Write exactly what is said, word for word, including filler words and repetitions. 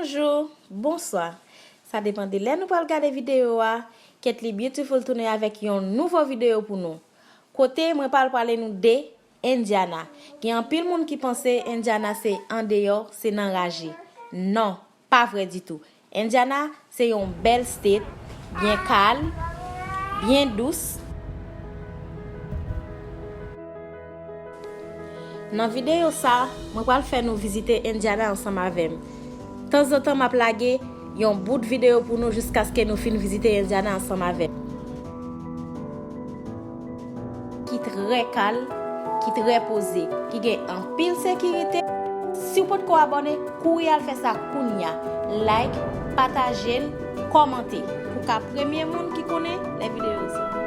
Bonjou, bonswa. Sa depann de lè nou pral gade videyo a. Ketly Beautiful tounen avèk yon nouvo videyo pou nou. Kote mwen pral pale nou de Indiana. Gen anpil moun ki panse Indiana se andeyò, se nan raje. Non, pa vrè ditou. Indiana se yon bèl state, byen kalm, byen dous. Nan videyo sa, mwen pral fè nou vizite Indiana ansanm avè m. Tanzantan m ap lage yon bout videyo pou nou jiskaske nou fin vizite Indiana ansanm avè m. Ki trè kalm, ki trè poze, ki gen anpil sekirite. Si w potko abòne, kouri al fè sa kounya. Like, pataje l, kòmante pou w ka premye moun ki konnen lè videyo yo soti.